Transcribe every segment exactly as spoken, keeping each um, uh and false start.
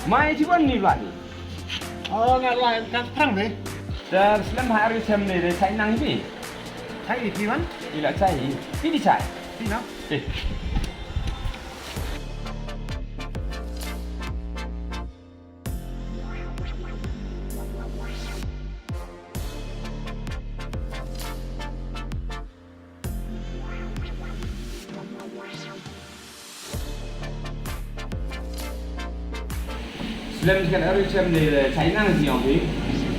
Mai, jiwan ni bani. Oh, nga lai kan prang de. Ter slem hai ari sem ne de chai nang bi. Chai ni piwan? Ila chai. Pi di chai. Pi na? Eh. Slem kan ari sem ne chai nang si yong bi.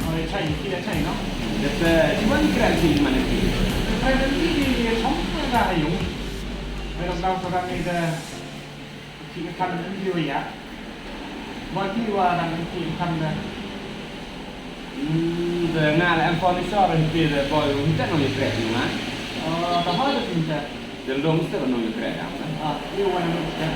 Oh, chai, kira chai no. Dep jiwan kira si mana ki. Kira si di som ka yung. Pero kau sudah ni dah. Ki kan video ya. Ba ki wa dang ki kan da. Hmm, de nga la em furniture en pi de boy un ta no ye krek ni ma. Oh, ta ha de tin ta. De dong sta no ye krek am. Ah, ye wa na ta.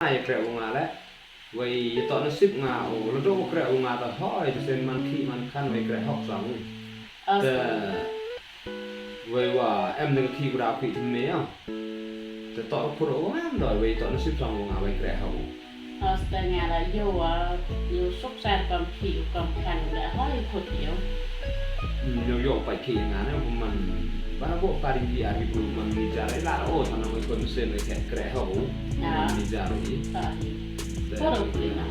Ai kreh u nga le. Wei ïa toh nasib nga u la dok kreh u nga ta hoi te sen man khih man khan wei kreh hok sang. Te wei wa em deng khih bra khih me ya. Te toh khur u nga em doi wei toh nasib sang u nga wei kreh hok. Hasta nga la ïoh wa ïoh suk sar kam khih kam khan da hoi khut ïoh. Ïoh ïoh pai khih nga ne man ba bo ka ri bi ari bru man ni jar la o sana wei kon sen wei kreh hok. Man ni jar i. Ko ro kli na.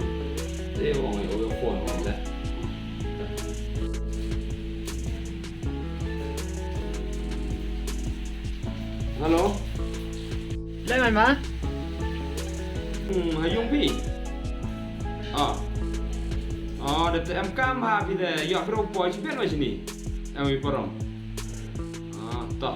Te ong ïoh ïoh phone ong da. Hello. Lai mai ma. Hmm, ha yung phi. Ah. Ah, da te em kam ha phi da ïoh phi ro poi chi pet ma chi ni. Em wi parom. Ah, to.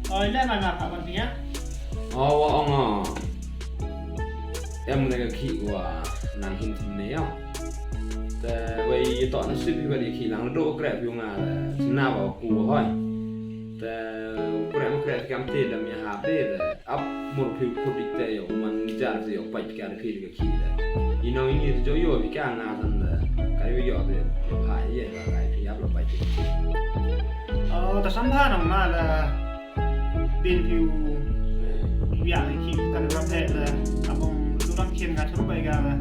Oi, le ma na ka ban phi ya. Oh, wa ong. Em ne ka khi wa nang hin tin ne ya. Te wei ïa to na sip hi wei khi lang do kre phi nga. Na wa ku hoi. Te kre ma kre kam te lam ya ha te. Ap mur phi put dik te yo man jar te yo pait ka phi ka khi te. Ino ini te jo yo bi ka nga san te. Ka yo yo te. Ha ye ka ka phi ap lo pait. Oh, ta sam ha nang ma la. Bin phi u ya ki kan rap he la. Among tu rap kien ka tu bai ka la.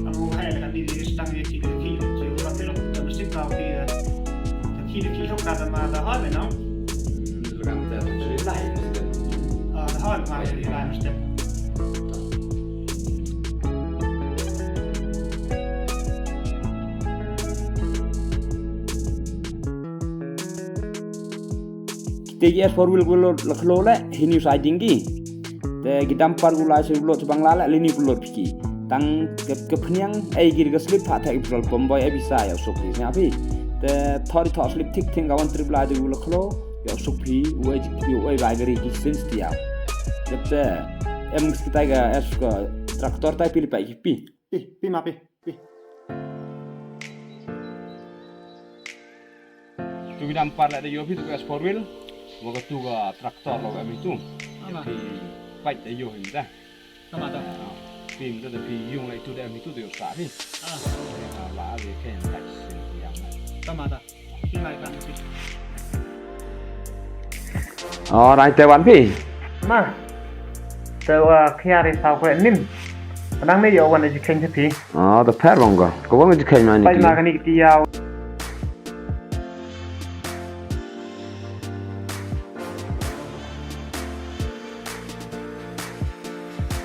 Among he la ka bi di stang ye ki ki ki rap he la ka mesti ka ki la. Ki ki hok ka ma da ha le no. Kan ta tu lai. Ah, da ha ma le lai step. Te ki S four wheel ku la khlo le hi ni sa jing ki. Te ki dumper ku la shu load bang la le ni ku load ki. Tang ke ke pniang ai ki ga slip pha thai petrol pump boy ai bisa ya suk ki snya phi. Te thori thor slip thik thing ga wan trip la ju la khlo ya suk phi wei wei ba gari ki sin stia. Te em kita ga S ka tractor tai pili pai ki pi. Pi pi ma pi. Pi. Tu bidang par la da yo phi tu ka S four wheel. Mo ka tu ka tractor lo ka mi tu. Ama. Pi pait da yo hin da. Tama ta. Pi da da pi yung la tu da mi tu da yo sa pi. Ah. La le ken ka sin yang. Tama ta. Pi mai kan pi. Oh, rai te wan pi. Ma. Te wa khia ri sau kre nim. Nang ne yo wan ji khen pi. Oh, the per bang ko. Ko bang ji khen ma ni. Pai ma ka ni ti yau.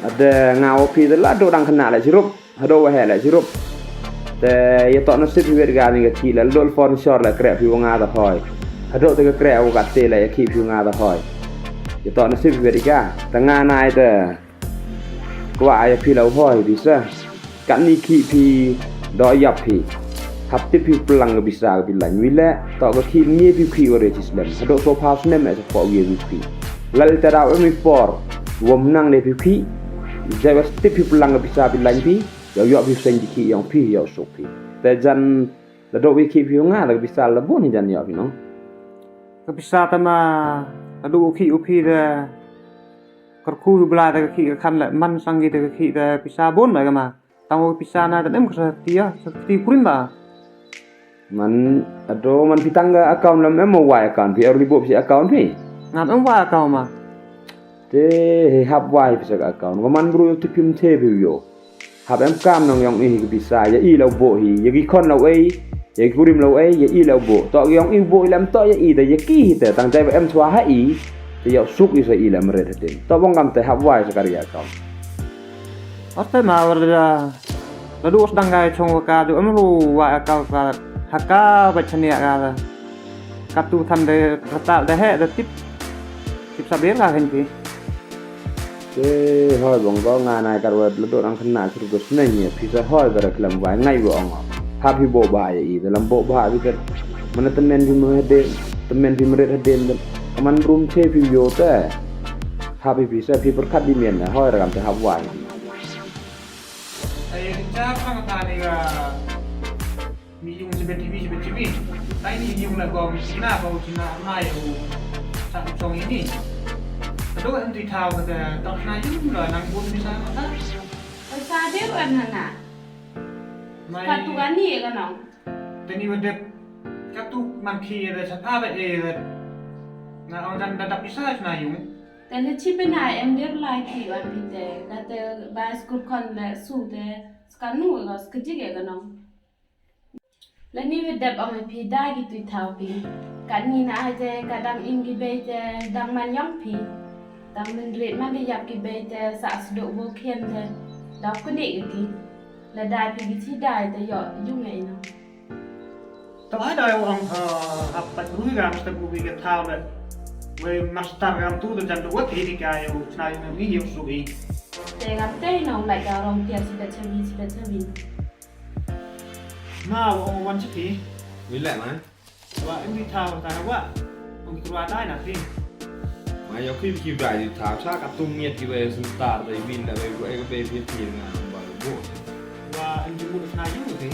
Ada ngau pi de la do dang kena la jirup. Hado wa he la jirup. Te ya to nasib hi wet ga ni ga ki la do for shor la kre pi wa nga da hoi. Hado te ga kre wa ka te la ya ki pi wa nga da hoi. Ya to nasib hi wet ga. Te nga nai te. Kwah ya phi la u hoi bisa. Katni ki phi do yap phi. Hap tip phi plang ka bisa ka phi lain. Wi le to ka khi ngi phi khi wa re chi slem. Hado so pha snem e sa ko ye phi khi. Lal ta da wa mi por. Wom nang le phi khi. Jai wa tip phi plang ka bisa phi lain phi. Ya yap phi sen di khi yang phi ya sok phi. Te jan la do wi khi phi nga la ka bisa la bun hi jan ya phi no. Ka bisa ta ma la do khi u phi de. Kyrkhu bla da ka khi ka khan le man sang gi da ka khi da pisa bun da ka ma. Tang wa pisa na da em ka sa tia sa ti kurim ba. Man ado man pi tang ka account lam em wa account pi er li bo pi account pi. Ngam em wa account ma. Te he hap wa pisa ka account. Wa man bru ti pim te bi yo. Hap em kam nong yong i hi ka pisa ya i la u bo hi ya ki khon la u ei ya ki kurim la u ei ya i la u bo to yong i u bo i lam to ya i da ya ki hi te tang jai ba em chwa ha i te ya suk i sa i lam red te to bong kam te hap wai sa kar ya kam. Ot te ma war da la du os dang gai chong ka du em ru wa ka ka ha ka ba chania ka da. Ka tu than de rata de he de tip. Tip sa ber ka hen ki. Te hoi bong ko nga nai kar wa le do nang kena suru ko sneng ye pisa hoi kar klam wa ngai wa ong. Ha phi bo ba ye i de lam bo ba bi ter. Mana temen phi mo hede temen phi meret hede. Kaman rum che phi yo te. Ha phi pisa phi perkat di men hoi rakam te hap wa. Ai kita pang ta ni ga. Mi yung sibet ibi sibet ibi. Tai ni yung la gong sina bau sina mai u. Sa chong ini. Aduh enti thau kata tak na yung la nang bun bisa mata. Sa dia kan na. Mai. Katu kani ka nong. Tani wadep katu man khi da sa pa ba e da. Na ong dan da bisa na yung. Tani chi pena em der lai ki wan pite kata ba skul kon le su te skanu ka skajige ka nong. Lani wa dep ong phi da ki tui thau phi. Katni na ai te ka dang im ki bei te dang man yong phi. Dang man rit man de yap ki bei te sa sdok bo khian te. Dau kuni ki ki. La dai phi ki chi dai te yo yung ei no. Tang ai dai ong ha pat rui ga master bu ga thaw le. Wei master gam tu da jan da wat hi di ka yu chna yu ngi yu su i. Te gam te nong lai ka rong tia si ta chawi si ta chawi. Ma ong wan chi pi. Wi le ma. Wa em di thaw ta wa. Ong tu wa dai na pi. Ma yo ki ki dai di thaw cha ka tung ngiat ki wei sun tar dai win da wei wei wei pi pi nga ba bu. Wa em di mu na yu pi.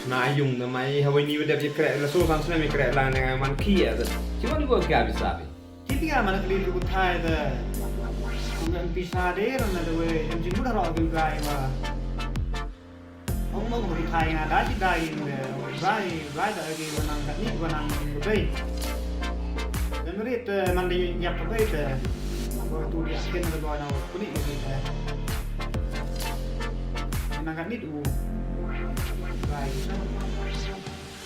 Na yung da mai ha wei ni dep ye kreh la so san snem ye kreh la ne man ki ya da. Chi wan go ka bi sa bi. Ti ti ga man kli ku thai da. Ku ngan pi sa de ran na da wei em jin mu da ro bi ga ma. Ong mo ku thai nga da ji da yin de. Bai bai da gi wa nang da ni wa nang bai. Dan rit man de yap bai de. Wa tu dia ken da go na ku ni de. Nang ka nit u. Bai.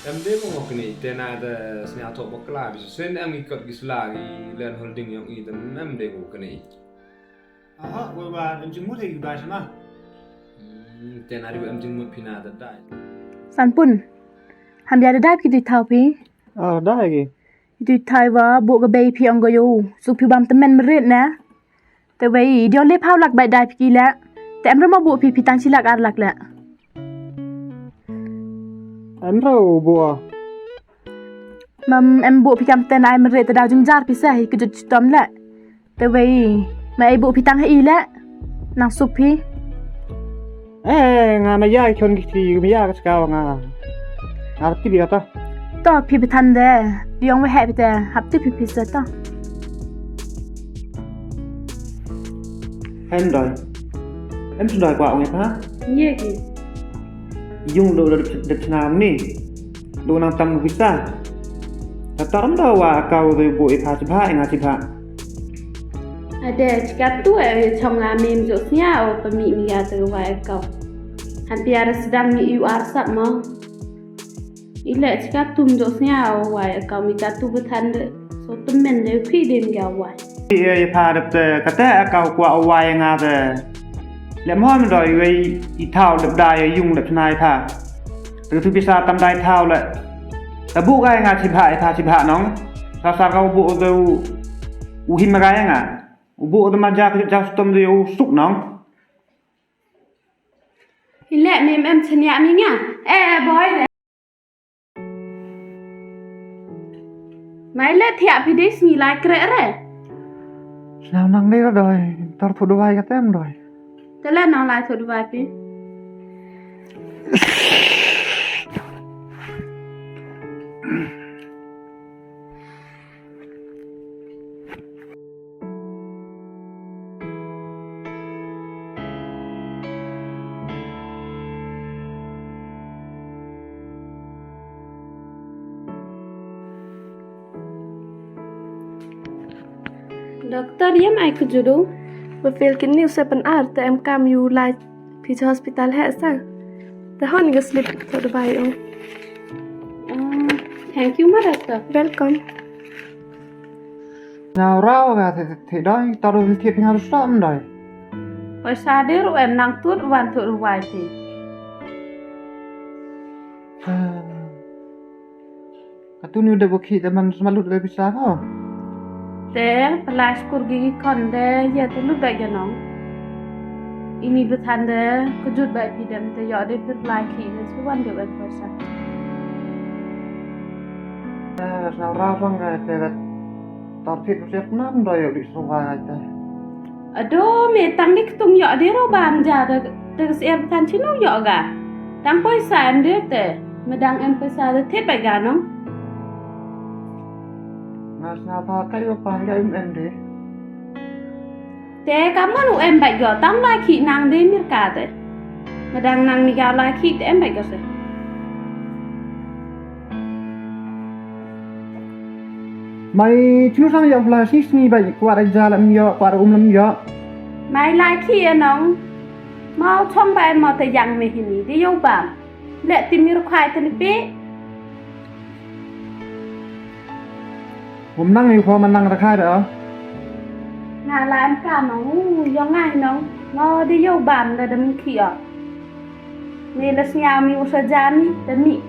Em de mo kini te na da snya to bakla bi sen em ki kot ki sla ki len holding yong i da em de ko kini. Aha, wa wa em jing mut he yu bai sama. Hmm, te na ri em jing mut pina da dai. Sanpun. Ham ya da dai ki di thau pi. Ah, dai ki. Di thai wa bu ka bei pi ong go yo. Su pi bam temen merit na. Te wei, diong le phaw lak bai dai phi ki le. Te em ro mo bu phi phi tang shi lak ar lak le. Em ro bu. Mam em bu phi kam ten ai mre te dau jingjar phi sa hi kejut chitom le. Te wei, ma ai bu phi tang hi le. Nang sup phi. Eh, nga ma ya chon ki ti, ma ya ka ska nga. Nga ti bi ta. To phi bi than de. Diong wei he phi te, hap ti phi phi sa to. Em doi. Em su doi kwa ong e pha. Ye ki. Yung lo lo de chnam ni. Lo nang tam visa. Ta tam da wa ka wo de bo e pha chi pha nga chi pha. Ade chika tu e chong la mim jo snya o pa mi mi ya te wa e ka. Han pia da sedang mi u ar sap mo. Ile chika tum jo snya o wai ka mi ka tu betan de. So temen de phi den ga wai. Ye pha de te kata ka kwa wai nga de. Le mo mi doi wei i thau de dai yung de nai pha. Te tu bisa tam dai thau le. Ta bu ga nga chi pha pha chi pha nong. Sa sa ka bu de u him ga nga. U bu de ma ja ka ja stom de u suk nong. Ile mi em chania mi nga. Eh boy. Mai le thiah phi dei sngi lai kreh re. Snam nang dei ra doi, tar thu dawai ka tem doi. Te le nang lai thu dawai phi. Doktor, ïa mai ku judu. Ba fail kidney u seven R te em kam ïu lai phi hospital he sa. Te hon ga slip to dubai o. Ah, thank you ma doctor. Welcome. Nga rau ga te te doi, taru te te nga rusam doi. Paisa de ru em nang tut wan tut ruwai te. Katuni udah bukhi teman semalut dari bisa ko. Te pelai skur gigi kon de ya te lut bai ganong. Ini betan de kejut bai pidem te yo de pir pelai ki de suan de wan paisa. Sa rau bang te Tar thit u siap nam da ïoh di suba ita. Ado me tang di ktung ïoh di ro bam ja da da siap kan chinu ïoh ga. Tang poisa em di te. Medang em poisa da thit bai ga nong. Mas na pa kai ba pa ga em em di. Te ka mon u em bad go tam lai ki nang de mir ka te. Nga dang nang ni ga lai ki te em bad go se. Mai chu sang yo flash ni sni bad kwar ja lam yo kwar um lam yo. Mai lai ki ya nong. Mau chong bai mo te yang me hini de yo bam. Leh ti mi rukhai te lipi. Ngum nang yu pho man nang rakhai da. Nga la em ka nong u yong ngai nong. Ngo di yo bam da dem ki o. Mi la snya mi u sa ja mi da mi.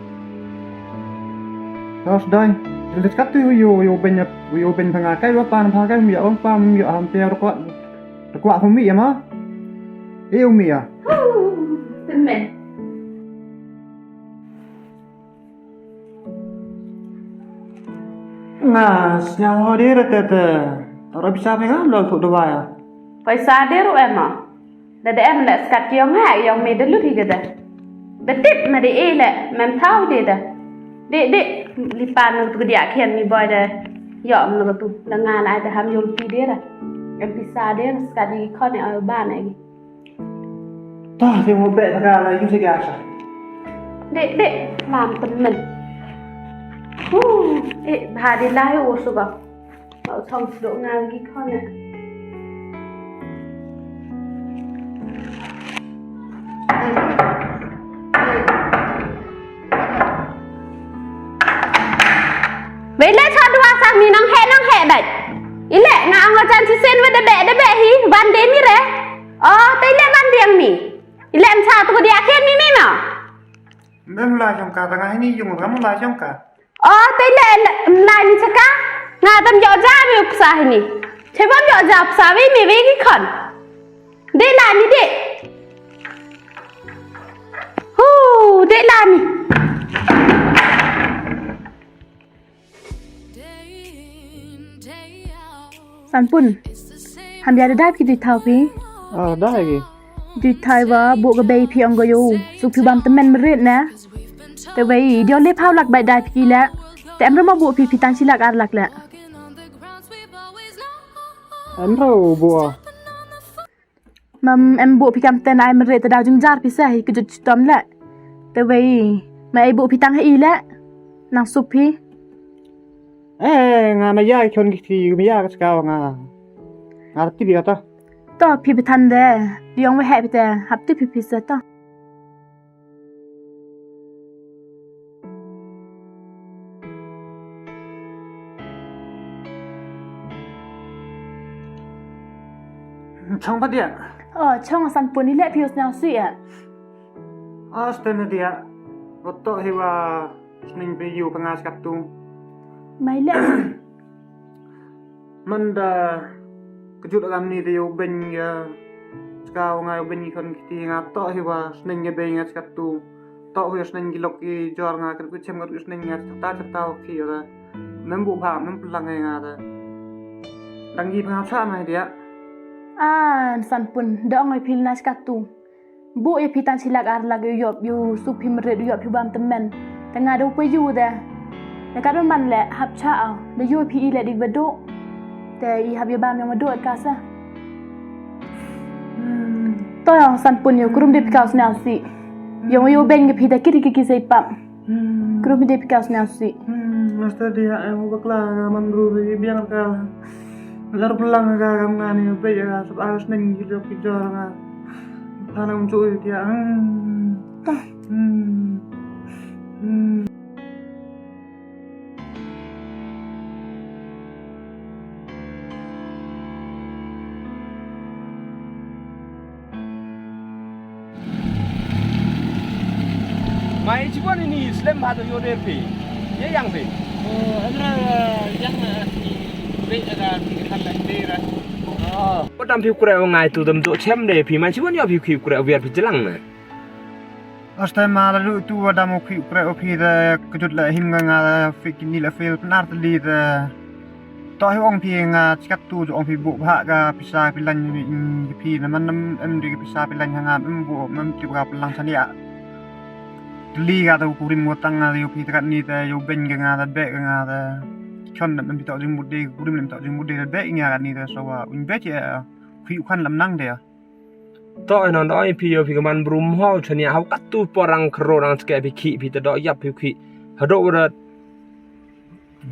Tos dai. Let's cut to you, you ben, you ben panga kai wa pan pa kai mi ong pa mi ham te ro ko. Ko ko mi ya ma. E mi ya. Temen. Nga sñiaw ho de re te te. Tara pisa me nga lo tu dawai. Paisa de ru em ma. Da de em le skat ki yong ha yong me de lut hi de. Betit ma de e le mem thaw de de. De de li pan tu dia khian mi boy de. Yo am lo tu da nga la de ham yol pi de ra. Em pisa de skat di khon e ba ne. Ta de mo be ta ka la yu se ga sa. De de lam temen. Hu e ba de la yo so ga. Ba u chong sdok nga gi khon ne. Wei le cha dua sa mi nang he nang he dai. Ile nga ang la chan si sen wei de be de be hi van de mi re. Oh, te ile van diang mi. Ile em cha tu dia khian mi mi ma. Mem la jong ka ta nga hi ni yung ram la jong ka. Oh, te le lai ni chaka. Nga tam yo ja mi uksa hini. Che bam yo ja uksa wi mi wi ki khon. De lai ni de. Hu, de lai ni. Sanpun. Ham ya da dai ki di thau pi. Ah, dai ki. Di thai wa bu ka bei pi ong go yo. Su pi bam temen merit na. Te wei, dio le phau lak bai dai phi ki le. Te em remo bu phi phi tang shi lak ar lak le. Em ro bu. Mam em bu phi kam ten ai mre te dau jingjar phi sa hi kejut chitom le. Te wei, ma ai bu phi tang hi le. Nang sup phi. Eh, nga ma ya khon ki ti, ma ya ka ska nga. Nga ti bi ta. To phi bi tan de. Diong we he phi te, hap ti phi phi sa to. Chong pa dia. Oh, chong Sanpun ni le phi u sniaw sui eh. Ah, sten dia. Roto hiwa sning pe yu pa nga skat tu. Mai le. Manda kejut agam ni te yo ben ya. Ska nga yo ben ni kon kiti nga to hiwa sning ya ben nga skat tu. To hiwa sning ki lok ki jor nga kru chem kru sning nga ta ta ta ki ya. Mem bu ba mem pelang nga ta. Dang gi pha cha mai dia. Ah, Sanpun dong ai pil na skat tu. Bu ya phi tan shi lak ar lak yu yop yu sup phi mret yu yop phi bam temen. Te nga da u pa yu da. Da ka da man le hap cha au. Da yu phi i le dik ba do. Te i hap ya bam yang ma do ka sa. Hmm. To yang Sanpun yu krum de phi kau sniaw si. Yang yu ben ke phi da kiri kiki sei pam. Hmm. Krum de phi kau sniaw si. Hmm. Master dia yang bakla man bru bi biang ka. Lar pelang ka kam nga ni be ya sab aus neng gilo ki jor nga. Tanam chui dia. Hmm. Hmm. Hmm. Mai chibon ini slem bha to yoder phi. Ye yang phi. Oh, adra yang na ki be ada ki khan lang de ra. Oh. Ko dam phi kre ngai tu dam do chem de phi mai chibon yo phi kre wiar phi jelang na. Astai ma la du tu wa dam phi kre phi de kejut la him nga nga phi kini la fil pnar tli de. To hi ong phi nga chikat tu ong phi bu bha ka pisa phi lan ni phi na man em di ka pisa phi lan ha nga em bu mem ti ka pelang sania. Tli ka tu kurim ngotang nga yo phi takat ni te yo ben ka nga te be ka nga te. Chon na mem to jing bu de kurim nem to jing bu de be nga ka ni te so wa un be che. Phi u khan lam nang de. To e non doi phi yo phi ka man brum ho chania hau kat tu porang kro rang chke phi khi phi te do yap phi khi. Hado wa da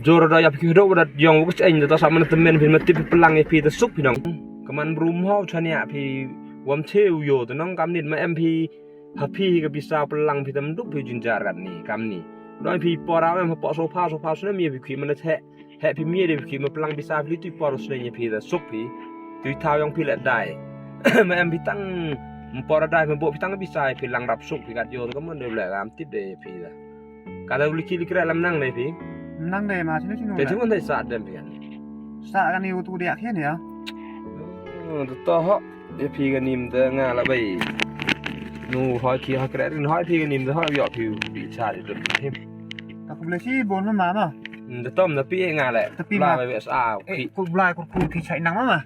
jor do yap phi khi hado wa da yong wa chen da to sa man te men phi ma tip phi pelang phi te sup phi nong. Ka man brum ho chania phi wam che u yo te nong kam nit ma em phi ha phi ka pisa pelang phi tam dup phi jinjar kat ni kam ni. Doi phi pora em ha po sofa sofa sne mi phi khi man te. He phi mie de phi ma pelang pisa phi tu por sne phi da suk phi. Tu thaw yong phi le dai. Ma em phi tang por dai ma bo phi tang pisa phi lang rap suk phi kat yo ka mon de le ram tip de phi da. Ka da uli ki li kra lam nang de phi. Nang dei ma chini chini. Te chung dei sa dem pian. Sa kani utu dia khian ya. To ho. Ye phi ganim de nga la bai. Nu hoi ki ha kre rin hoi phi ganim de hoi yo phi bi cha de dum him. Ta ku ble si bon ma ma. De tom na pi nga le. Ta pi ma. Bai sa. Eh ku blai ku ku ti chai nang ma ma.